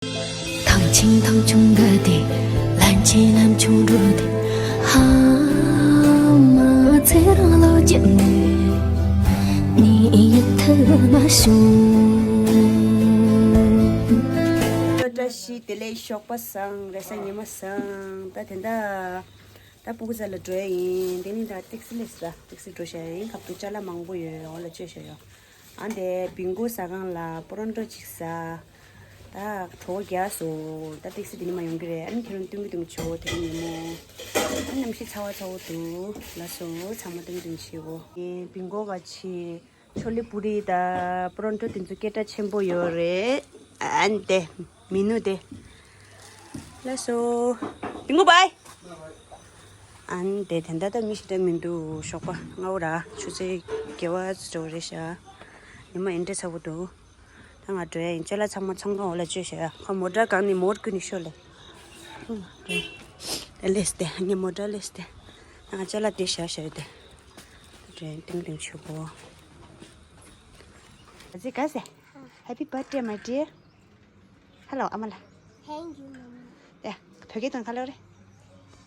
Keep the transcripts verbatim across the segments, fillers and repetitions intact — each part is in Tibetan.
ཐང་ཆེན་ཐང་ཆུང་འགའ་དེ། ལན་ཆེན་ལན་ཆུང་འགྲོ་དེ། ཧ་མ་ཚེ་རང་ལོ་བརྒྱད་ནས་ནི་ཡིད་ཐུ་མ་བྱུང་། བཀྲ་ཤིས་བདེ་ལེགས། ཞོགས་པ་བཟང་། རེས་གཟའ་ཉི་མ་བཟང་། ད་དེ་འདྲ། ད་ཕྲུ་གུ་རྩ་ལ་འགྲོ་ཡ་ཡིན། དེ་ནི་ད་ཏེག་སི་སླེབས་ས། ཏེག་སི་འགྲོ་ཤ་ཡིན། ཁབ་ཏུ་ཅ་ལག་མང་པོ་ཡོད། འོ་ལ་བཅོས་ཤ་ཡོད། ཨ་འདས་བིང་གོ་ཟ་ཁང་ལ་པོ་རོན་ཊོ་ཅིག་ཟ། ད་གྲོད་ཁོག་རྒྱགས་སོང་། ད་ཏེག་སི་དེ་ནི་མ་ཡོང་གི་རེད། ཨ་ནི་ཁྱེད་རང་སྟོན་གི་འདུག་ཆོག་དེ་རིང་ཉིན་མོ། ཨ་གནམ་གཤིས་ཚ་བ་ཚ་བོ་འདུག་ལགས་སོ། ཚང་མ་སྟོན་གི་འདུག་བྱེད་གོ། བིང་གོ་ག་ཆི། ཆོ་ལི་པུ་རི་དང་པོ་རོན་ཊོ་དེ་ཚོ་སྐད་གྲགས་ཆེན་པོ་ཡོད་རེད། ཨ་འདས་མི་ནུ་དེ། ལགས་སོ། བིང་གོ་བྷའི། ཨ་ནི་དེ་དེ་འདྲ་ད་མི་ཞིག་འདྲ་མི་འདུག་ཞོགས་པ་སྔ་བོ་ར་ཆུ་ཚོད་བརྒྱད་པ་ཙམ་རེད་ཤག་ཉི་མ་ཨེ་འདྲ་ཚ་བོ་འདུག་ད་ང་འགྲོ་ཡ་ཡིན། ཅ་ལག་ཚང་མ་ཚོང་ཁང་འོག་ལ་བཅོས་ཤག་ཁ་མོ་ཊ་གང་ནས་མོ་ཊ་ཀུན་ནས་ཤོར་ལེ། ད་ལེས་ཏེ་ངས་མོ་ཊ་ལེས་ཏེ། ང་ཅ་ལག་དེ་བཞག་བཞག་ཡོད་དེ། འགྲོ་ཡ་ཏིང་ཏིང་ཆུ་བོ། ཨ་ཙི་ག་ཟེ། Happy birthday, my dear. Hello, ཨ་མ་ལགས། Thank you, Mama. ཡ། བོད་སྐད་དང་ཁ་ལོ་རེད།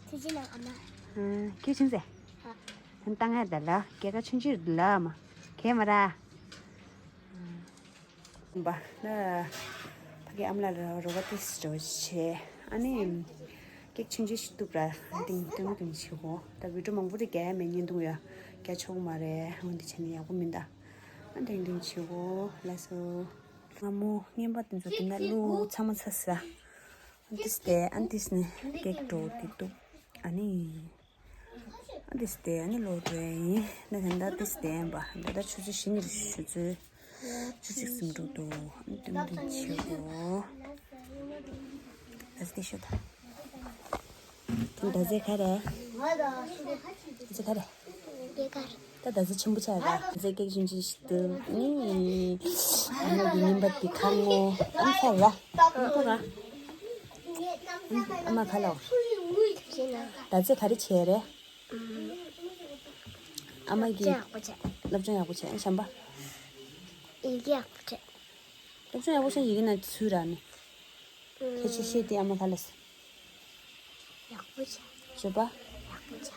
ཐུགས་རྗེ་གནང་ཨ་མ། ཨ། ཁྱོད་ཆུང་ཟེ། ཧ། ད་ང་ད་ལ་སྐྱེས་སྐར་ཆུང་ཆུང་ལ་མ། གས་མ་ར། ཨ། ཕ་གི་ཨ་མ་ལགས་ལ་རོགས་པ་ཏོག་ཙམ་འདྲ་བོ་བྱས། ཨ་ནི་ཀེག་ཆུང་ཆུང་ཞིག་གཏུབ་ར། ཏིང་ཏིང་ཏིང་བྱེད་གོ། ད་བི་ཌི་ཡོ་མང་པོ་རེ་རྒྱག་ཡ་མེད། བརྙན་ཐུང་ཡ་རྒྱག་ཆོག་གི་མ་རེད། འོན་ཏེ་བྱས་ན་ཡག་པོ་མིན་ད། ཨ་ཏིང་ཏིང་བྱེད་གོ། ལགས་སོ། སྔ་མོ་རྔན་པ་དེ་ཚོ་དེ་ན་བླུགས་ཚང་མ་ཚར་ཟ། ཨ་ཏིས་དེ་ཨ་ཏིས་ནི་ཀེག་འགྲོ་དེ་གཏུབ། ཨ་ནི། ཨ་ཏིས་དེ་ཨ་ནི་ལོག་འགྲོ་ཡ་ཡིན། ད་ད་ད་ཏིས་དེ་ཡིན་པ། ད་ད་ཆུ་ཚོད་བཞི་ནས་ཆུ་ཚོད་བཅུ་གཅིག་ཙམ་འགྲོ་འདུག་ཨ་ཏིང་ཏིང་བྱེད་གོ། ད་ཏིས་ཤོད་ད། ད་ཟེ་ག་རེ། ཟེ་ག་རེ། ད་ད་ཟེ་ཆེན་པོ་ཆགས་ར། ཟེ་ཀེག་ཆུང་ཆུང་ཞིག་འདུག་ཨ་ནི་ཨ་མ་གི་རྔན་པ་དེ་ཁ་ངོ་ཨ་ཚ་ར། ཨ་ཁོ་ར། ཨ་མ་ཁ་ལོ། ད་ཟེ་ག་རེ་བྱས་རེད། ཨ་མ་གི་ཡག་པོ་བྱས། སློབ་སྦྱོང་ཡག་པོ་བྱས། ཨ་གཞན་པ། ཡི་གེ་ཡག་པོ་བྱས། སློབ་སྦྱོང་ཡག་པོ་བྱས། ཡི་གེ་ན་ཚུར་ར་ནི། ཁྱེད་ཆོས་བཤད་དེ་ཨ་མ་ཁ་ལ་ཟེ། ཡག་པོ་བྱས། བྱས་པ། ཡག་པོ་བྱས།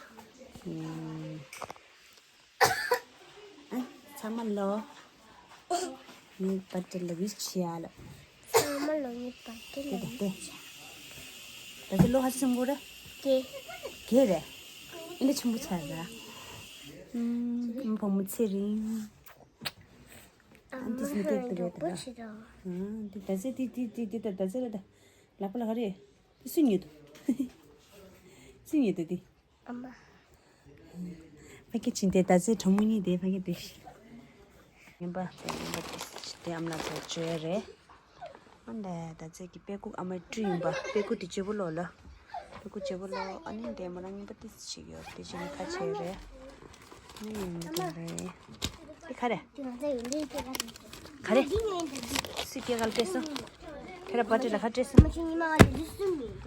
ཨ། ཚང་མ་ལོ། ངའི་བར་ཐི་ཌེ་ལ་ཝིཤ་བྱེད་ཡ་ལ། ཚང་མ་ལོ་ངའི་བར་ཐི་ཌེ་ལ་ཝིཤ་བྱེད་ཡ། ད་ལྟ་ལོ་ཧ་ཅང་ཆེན་པོ་རེད། བརྒྱད། བརྒྱད་རེད། ཨེ་འདྲ་ཆེན་པོ་ཆགས་ར། ཨུམ། བུ་མོ་ཚེ་རིང་། ཨ་འདི་སུ་ཀེག་དེ་རེད་ད། ཨ་འདི་ད་ཟེ་དེ་དེ་དེ་དེ་ད་ད་ཟེ་རེད་ད། ལག་པ་ལ་ག་རེ། དེ་སུས་ཉོས་འདུག་སུས་ཉོས་འདུག་དེ། ཨ་མ། ཕ་གི་ཕྱིན་ཏེ་ད་ཟེ་གྲོགས་མོ་གཉིས་དེ་ཕ་གི་དེ། ངན་པ་དེ་ངན་པ་དེ་དེ་ཨ་མ་ལགས་ཚོ་བཅོས་རེད། ཨ་འདི་ད་ཟེ་གི་དཔེ་ཁུག་ཨ་མའི་སྤྲུལ་ཡིན་པ། དཔེ་ཁུག་དེ་བརྗེ་པོ་ལོག་ལ། དཔེ་ཁུག་བརྗེ་པོ་ལོག་ཨ་ནི་དེ་མོ་རང་ངན་པ་ཏིས་ཅིག་ཡོད་དེ་བྱས་ནས་ཁ་ཕྱེ་རེད། ཨ་ནི་ཡིན་གྱི་རེད། དེ་ག་རེ། ག་རེ། སུས་སྐྱེས་སྐར་སྤྲད་སོང་། ཁྱེད་ར་བར་ཐི་ཌེ་ལ་ག་སྤྲད་སོང་།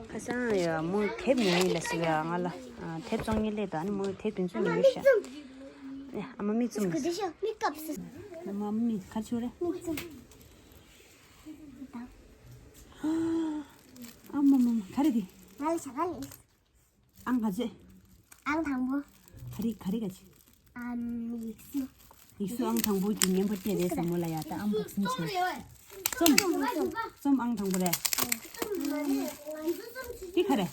ཁ་སང་ཡ་མོ་དེབ་ཉོ་ཡིན་ལ་ཟེར་ཡ་ང་ལ། དེབ་བཙོང་ཉེ་ལས་ད་ནི་མོ་དེབ་དེ་ཚོ་ཉོ་ཡོད་ཤག་ཨ་མ་མིག་བཙུམ་ལ། ཨ་མ་མིག་ག་ཆོ་རེད། ཨ་མ་མ་མ་ག་རེ་དེ། ང་ལ་ཆ་ག་ལས། ཨང་ག་ཚོད། ཨང་དང་པོ། ག་རེ་ག་རེ་ག་ཚོད། ཨམ། ཡིག་གཟུགས། ཡིག་གཟུགས་ཨང་དང་པོ་གི་ཉན་པ་སྤྲད་རེད་ཟེར་མོ་ལ་ཡ། ད་ཨང་བོག་སིང་བྱས། རྩོམ། རྩོམ་ཨང་དང་པོ་རེད། འདི་ག་རེ།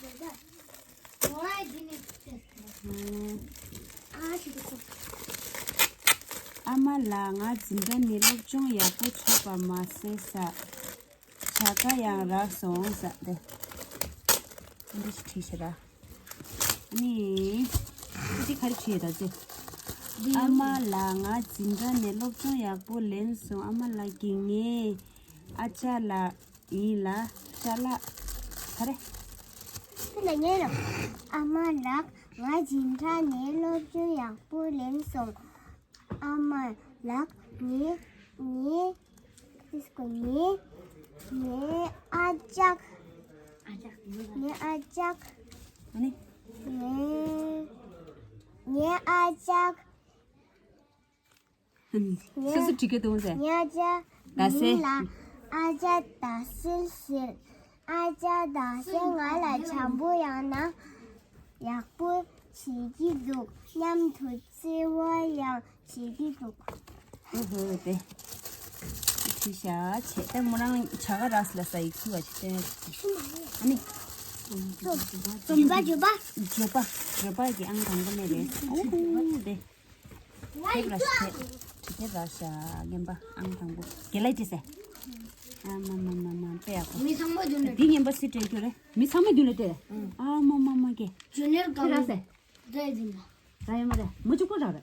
ཨ་མ་ལགས། ང་འཛིན་གྲྭ་ནས་སློབ་སྦྱོང་ཡག་པོ་ཆགས་པ་མ་ཟད་ས། བྱ་དགའ་ཡང་རག་སོང་ཟེར་ཏེ། འདི་ཞིག་བྲིས་ཤག་ར། ཨ་ནི། འདི་ག་རེ་བྲིས་ཡོད་ད་ཅི། ཨ་མ་ལགས། ང་འཛིན་གྲྭ་ནས་སློབ་སྦྱོང་ཡག་པོ་ལེན་སོང་། ཨ་མ་ལགས་ཀྱིས་ངའི་ཨ་ཅག་ལགས་ཡིན་ལ་ཅ་ལག་ག་རེ། དེ་ལ་ཉན་རོགས། ཨ་མ་ལགས། ང་འཛིན་གྲྭ་ནས་སློབ་སྦྱོང་ཡག་པོ་ལེན་སོང་། ཨ་མ་ལགས། ངའི་ངའི་ངའི་ཨ་ཅག་ངའི་ཨ་ཅག་ཨ་ནི། ངའི་ངའི་ཨ་ཅག་སུ་སུ་བྲིས་ཀྱི་འདུག་ཟེར། ངའི་ཨ་ཅག་ད་ཟེར། ཡིན་ལ། ཨ་ཅག་ད་སིལ་སིལ། ཨ་ཅག་ད་སིལ་ང་ལ་བྱམས་པོ་ཡང་ན་ཡག་པོ་བྱེད་ཀྱི་འདུག་མཉམ་དུ་བརྩེ་བ་ཡང་བྱེད་ཀྱི་འདུག་ཨོ་ཧོ་དེ། ཁྲི་ཤ་ཆེ་ད་མོ་རང་བྱ་ག་ར་སི་ལ་ས་ཡིག་ཚུ་བ་ཆེ་ཨ་ནི། ཇོ་པ་ཇོ་པ། ཇོ་པ་ཇོ་པ་གི་ཨང་དང་པོ་ནས་རེད། ཨོ་ཧོ་དེ། དེབ་ར་ཤ་དེབ་དེབ་ར་ཤ་རྔན་པ་ཨང་དང་པོ་དགེ་ལགས་ཅི་ཟེར། ཨ་མ་མ་མ་མ་དཔེ་ཡག་པོ། མི་ཚང་མ་རྒྱུན་ལས། འདི་རྔན་པ་སི་སྤྲད་རྒྱུ་རེད། མི་ཚང་མ་རྒྱུན་ལས་སྤྲད་རེད། ཨ་མ་མ་མ་ཀེ་ཇུ་ནེར་གང་ར་སེ། རེད་འདི་མ། ར་ཡོད་མ་རེད་མོ་གཅིག་པོ་ར་རེད།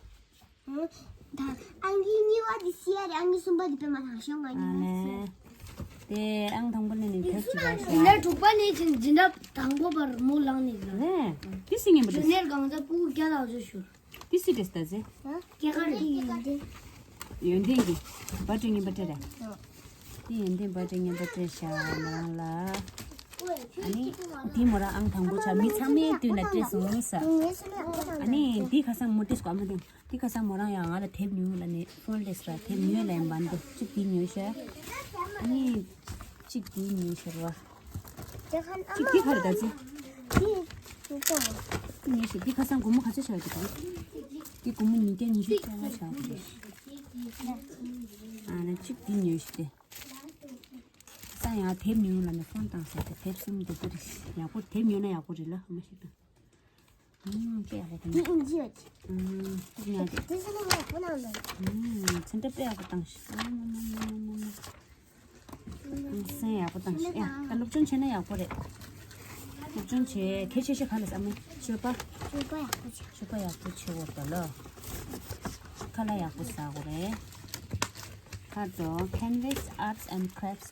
ད་ཨང་ཀི་གཉིས་པ་དེ་སི་ཡ་རེད། ཨང་ཀི་གསུམ་པ་དེ་པད་མ་དང་ཤོང་ང་ཨ་གཉིས་པ་སི་ཡ་ལེ། དེ་ཨང་དང་པོ་ནས་ནི་དེབ་ཅིག་ར་ཤ། འདི་ནས་དྲུག་པ་ནས་ཅིན་འཛིན་གྲྭ་དང་པོ་བར་མོ་ལངས་ནས་ལ། རེད། དེ་སི་རྔན་པ་ཇུ་རེད། ནེར་གང་ཟག་སྤུ་གུ་བརྒྱ་ལ་བཟོ་ཞུ། ཏི་སི་ཏེ་སི་ཏ་ཟེ། སྐྱེ་ཁར་གྱི་ཡོན་ཏན། ཡོན་ཏན་གྱི་བ་ཏྲི་ངན་པ་ཏྲེ་རེད། དེ་ཡོན་ཏན་བ་ཏྲི་ངན་པ་ཏྲེ་ཤ་མོ་རང་ལ། ཨ་ནི་དེ་མོ་རང་ཨང་དང་པོ་ཆ་མི་ཚང་མའི་མདུན་ལ་སྤྲད་སོང་ས། ཨ་ནི་དེ་ཁ་སང་མོ་ཏི་སྐོ་མ་དེ་དེ་ཁ་སང་མོ་རང་ཡང་ང་ལ་དེབ་ཉོ་ལ་ནི་ཕོན་ལེས་ར་དེབ་ཉོ་ལ་ཡང་བན་དུ་གཅིག་དེ་ཉོ་ཤ། ཨ་ནི་གཅིག་དེ་ཉོ་ཤ་ར་བ། དེ་ཁ་ན་གཅིག་དེ་ཁ་རེད་ད་ཅི། དེ་ཉོས་ཤིག་དེ་ཁ་སང་སྒོར་མོ་ག་ཚོད་ཆགས་ཀྱི་འདུག་དེ་སྒོར་མོ་ཉིས་བརྒྱ་ཉི་ཤུ་རྩ་ལྔ་ཆགས་ཀྱི་འདུག་ཨ་ན་གཅིག་དེ་ཉོས་ཤིག་དེ། ཁ་སང་ཡང་དེབ་ཉོས་ལ་ནི་ཕོན་བཏང་ཟེར་ཏེ་དེབ་གསུམ་དེ་དེ་རེད། ཡག་པོ་དེབ་ཉོས་ན་ཡག་པོ་རེད་ལ་ཧ་མ་ཤེས་དང་། ཨུམ་ཅི་ཡག་པོ་དང་། ཨུམ་ཅི་ཡག་ཅི། ཨུམ་ཅི་ཡག་ཅི། དེ་ས་ནས་ཡག་པོ་གནང་འདུག་ཨུམ་ཚན་ཁྲ་དཔེ་ཡག་པོ་བཏང་ཤག་ཨ་མ་མ་མ་མ་མ། སེམས་ཡག་པོ་བཏང་ཤག་ཡ་ད་སློབ་སྦྱོང་བྱས་ན་ཡག་པོ་རེད། སློབ་སྦྱོང་བྱས་གལ་ཆེ་ཤོས་ག་ལ་བསམ་མེད་སྤྱོད་པ། སྤྱོད་པ་ཡག་པོ་བྱས། སྤྱོད་པ་ཡག་པོ་བྱེད་འོ་ད་ལོ། ཁ་ལག་ཡག་པོ་ཟ་དགོས་རེད། ཁ་དོ་Canvas Arts and Crafts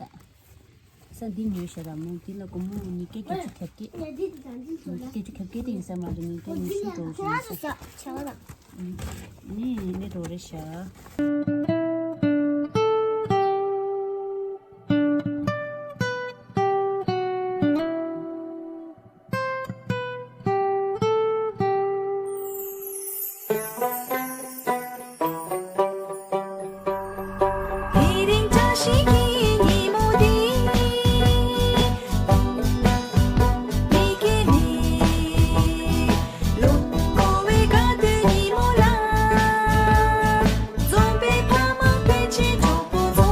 ས་འདི་ཉོས་ཤག་ར་མོ་འདི་ལ་སྒོར་མོ་ཉིས་བརྒྱ་བརྒྱད་ཅུ་གྱ་བརྒྱད། ཉིས་བརྒྱ་བརྒྱད་ཅུ་གྱ་བརྒྱད་དེ་ཡིན་ས་མ་རེད་ཉིས་བརྒྱ་ཉི་ཤུ་འགྲོ་བཞིན་ཡིན་ས། ནི་ནི་རོ་རེ་ཤ། དེ་རིང་བཀྲ་ཤིས་ཀྱི་ཉིན་མོ་འདི། མི་སྐྱེ་མེད། ལོ་འཁོར་བའི་དགའ་སྟོན་ཉིན་མོ་ལ། འཛོམས་པའི་ཕ་མ་སྤུན་མཆེད་གྲོགས་པོ་ཚོ།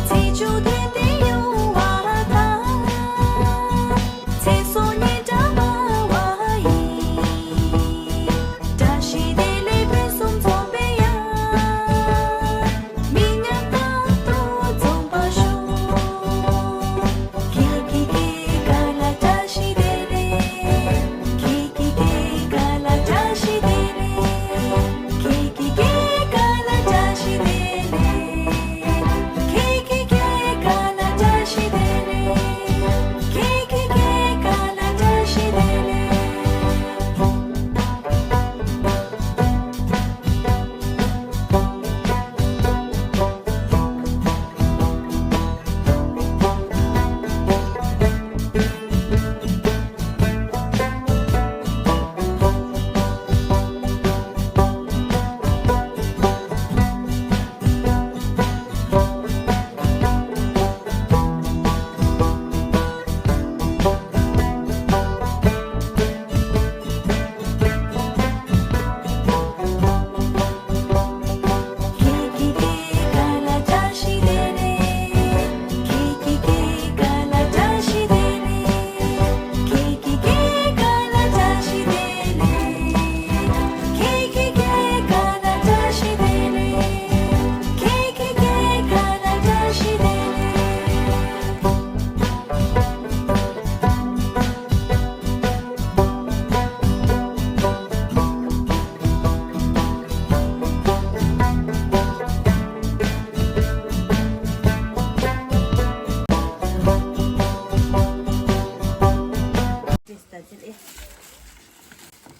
ཚེས་བཅུ་དོན་ལྡན་ཡོང་བ་དང་། ཚེ་སྲོག་སྙན་གྲགས་སྨྲ་བ་ཡིས། བཀྲ་ཤིས་བདེ་ལེགས་ཕུན་སུམ་ཚོགས་པའི་ཡང་། མི་ཉམས་རྟག་ཏུ་འཛོམས་པར་ཤོག་ཁྱེད་ཀྱི་སྐྱེས་སྐར་ལ་བཀྲ་ཤིས་བདེ་ལེགས། ཁྱེད་ཀྱི་སྐྱེས་སྐར་ལ་བཀྲ་ཤིས་བདེ་ལེགས། ཁྱེད་ཀྱི་སྐྱེས་སྐར་ལ་བཀྲ་ཤིས་བདེ་ལེགས། ཁྱེད་ཀྱི་སྐྱེས་སྐར་ལ་བཀྲ་ཤིས་བདེ་ལེགས། ཁྱེད་ཀྱི་སྐྱེས་སྐར་ལ་བཀྲ་ཤིས་བདེ་ལེགས།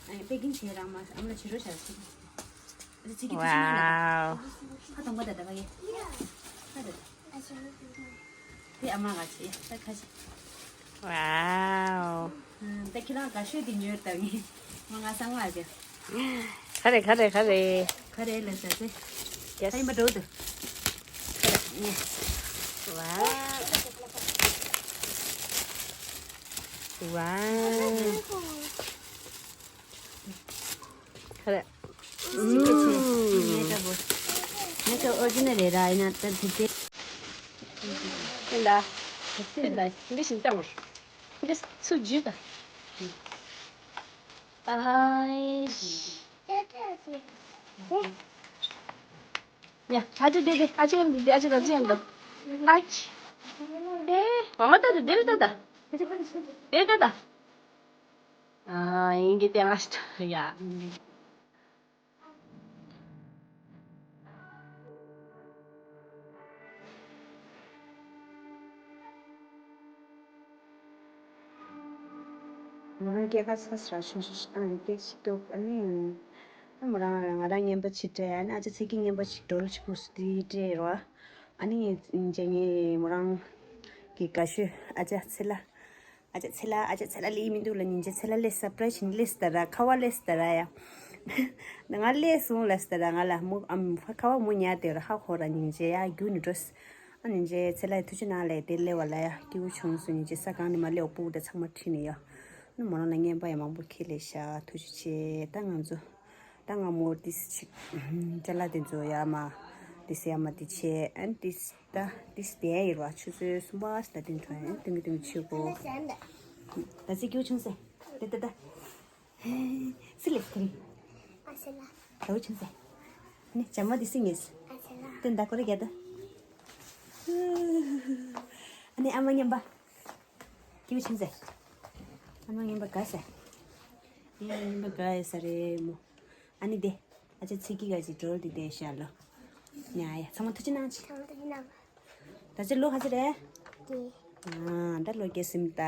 ཨ་ཡ་པེ་ཀིང་བྱས་རང་མ་ཨ་མ་ལ་བྱེད་རོགས་བྱ། ཨ་ཙི་ཙི་ཀི་ཙི་ཙི་ན་ལ། ཝའོ། ཁ་གཏོང་པ་ད་ད་བ་ཡེ། ཁ་ད་ད། དེ་ཨ་མ་ག་ཆེ་ད་ཁ་ཆེ། ཝའོ། ད་ཁྱེད་རང་དགའ་ཤོས་དེ་ཉོས་ད་ངས་མ་ང་སང་ལ་ཀྱ། ག་རེ་ག་རེ་ག་རེ། ག་རེ་ལ་ཟ་ཟེ། ཡ་ད་ཡིན་པ་འགྲོ་ད། ཁ་ད་ངས། ཝའོ། ཝའོ། ཁ་རེ། ཨུམ། ངས་ཀྱང་ཨོ་རི་ཇི་ནལ་རེད་ར། ཡིན་ན་ད་དེ་དེ། དེ་འདྲ། དེ་འདྲ་འདི་བཞིན་བཏང་བར། འདི་སུ་བརྗོད་ད། ཨའི། ཡ། ཨ་ཅེ་དེ་དེ། ཨ་ཅེ་འདི་དེ། ཨ་ཅེ་ལ་ཅི་ཡང་འདུག་ཨ་ཅེ། དེ། མ་མ་ད་དེ་དེ་རེད་ད་ད། དེ་ད་ད། ཨ། ཡིན་གྱི་དེ་ང་ཞིག་ཡ། ང་རང་སྐྱེས་ཁ་ས་སྲ་ཆུང་ཆུང་ཞིག་བཏང་ཡོད་སྐད་ཆ་འདུག་ཨ་ནི། ཨ། མོ་རང་ང་རང་རྔན་པ་ཅིག་སྤྲད། ཨ་ནི་ཨ་ཅེ་ཚེ་སྐྱིད་རྔན་པ་ཅིག་ཌོལ་ཅིག་ཕུལ་སོང་། དེ་སྤྲད་རོགས། ཨ་ནི་རྗེས་ངས་མོ་རང་གི་དགའ་ཤོས་ཨ་ཅག་ཚེ་ལ། ཨ་ཅག་ཚེ་ལ། ཨ་ཅག་ཚེ་ལ་སླེབས་མི་འདུག་ལ། ཉིན་རྗེས་ཚེ་ལ་སླེབས། སར་པ་རའི་ཛི་བྱས་ནས་སླེབས་སོང་ད་ར། ཁ་བ་སླེབས་སོང་ད་ར་ཡ། ང་སླེབས་སོང་ལབ་སོང་ད་ར། ང་ལ་མོ་ཨམ་ཁ་བ་མོ་ཉལ་བསྡད་ར། ཧ་གོ་ར། ཉིན་རྗེས་ཡར་རྒྱུགས་ནས་འགྲོ། ཨ། ཉིན་རྗེས་ཚེ་ལ་ཐུགས་རྗེ་གནང་ལབ་དེ་སླེབས་པ་ལ་ཡ། སྐྱིད་པོ་བྱུང་སོང་། ཉིན་རྗེས་ས་གང་ནས་མར་སླེབས་པ་ཕྲུ་གུ་དང་ཚང་མ་ཁྲིད་ནས་ཡ། ཨ་ནི་མོ་རང་ལ་རྔན་པ་ཡང་མང་པོ་ཁྱེར་སླེབས་ཤག་ཐུགས་རྗེ་ཆེ། ད་ང་ཚོ། ད་ང་མོ་ཏིས་ཅིག་ཅ་ལག་དེ་ཚོ་ཡར་མར་ཏིས་ཡར་མར་དེ་བྱས། ཨ་ནི་ཏིས་ད་ཏིས་དེ་ཡིན་ར། ཆུ་ཚོད་གསུམ་པ་ད་དེ་འགྲོ་ཡིན། ཏིང་ཏིང་ཆུ་གོ། ད་ཚེ་སྐྱིད་བྱུང་སོང་། དེ་ད་ད། སི་ལེ་སི་ལེ། ཨ་ཅེ་ལ། ད་བུ་བྱུང་སོང་། ཨ་ནི་ཇ་མ་དེ་སི་ངེས། ཨ་ཅེ་ལ། དེ་ད་ཀོ་རེ་རྒྱ་ད། ཨ་ནི་ཨ་མ་རྔན་པ། སྐྱིད་པོ་བྱུང་ཟེར། ཨ་མ་རྔན་པ་དགའ་ས། ཨ་མ་རྔན་པ་དགའ་ས་རེད་མོ། ཨ་ནི་དེ། ཨ་ཅེ་ཚེ་སྐྱིད་ག་ཅིག་ཌོལ་དེ་དེ་ཤར་ལོ། ཉ་ཡ། ཚང་མ་ཐུགས་རྗེ་གནང་ཅིག་ཚང་མ་ཐུགས་རྗེ་གནང་། ད་ཅི་ལོ་ག་ཚོད་རེད། ཨ། ད་ལོ་བརྒྱད་ཟིན་ད།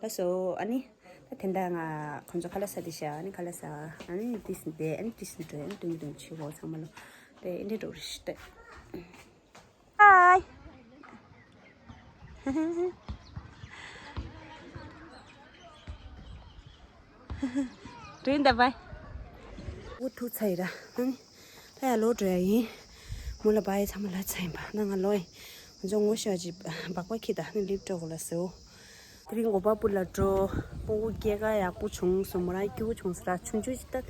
ལགས་སོ། ཨ་ནི། ད་དེ་འདྲ་ང་ཁོང་ཚོ་ཁ་ལག་ཟ་དེ་ཤར། ཨ་ནི་ཁ་ལག་ཟ། ཨ་ནི་ཏིས་དེ། ཨ་ནི་ཏིས་འགྲོ། ཨ་ནི་ཏུང་ཏུང་ཆུ་བོ་ཚང་མ་ལོ། དེ་འདྲ་འགྲོ་རེད་ཤི་ཏེ། Hi. Doing the bye. འུ་ཐུག་ཚར་ཡིན་ར། ཨ་ནི། ད་ཡར་ལོག་འགྲོ་ཡ་ཡིན། མོ་ལ་བའི་ཚང་མ་ལབ་ཚར་ཡིན་པ། ད་ང་ལོག་ཡིན། ང་ཚོ་ངོ་ཤེས་ཅིག་སྦག་སྦག་ཁྱེར་ད་ནི་ལིབ་འགྲོ་དགོས་ལ་ཟེར། དེ་རིང་འོ་པ་པུ་ལ་འགྲོ། སྤུ་གུ་སྐྱེས་སྐར་ཡག་པོ་བྱུང་སོང་། མོ་རང་སྐྱིད་པོ་བྱུང་སོང་ར། ཆུང་ཆུང་ཞིག་ད།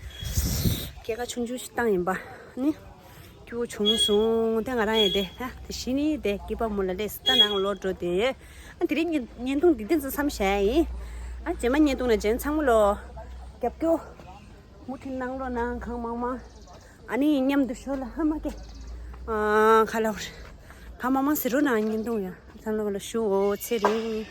སྐྱེས་སྐར་ཆུང་ཆུང་ཞིག་བཏང་ཡིན་པ། ནི། སྐྱིད་པོ་བྱུང་སོང་། དེ་ང་རང་ཡིན་དེ། ཨ། དེ་བཞིན་ནི་དེ་སྐྱིད་པ་མོ་ལ་སླེབས་སོང་། ད་ནང་ལོག་འགྲོ་དེ། ཨ། དེ་རིང་གི་བརྙན་ཐུང་འདི་དེ་ཚོ་མཚམས་བཞག་ཡིན། ཨ། རྗེས་མ་བརྙན་ཐུང་ནང་མཇལ། ཚང་མ་ལོ། རྒྱབ་སྐྱོར། མུ་མཐུད་གནང་རོགས་གནང་། གང་མང་མང་། ཨ་ནི་མཉམ་དུ་ཤོག་ལ་ཧ་མ་ཀེ། ཨ། ཁ་ལོ། གང་མང་མང་ཟེར་རོགས་གནང་། བརྙན་ཐུང་ཡ། ཚང་མ་ལོ་ཞུ་འོ། ཚེ་རིང་།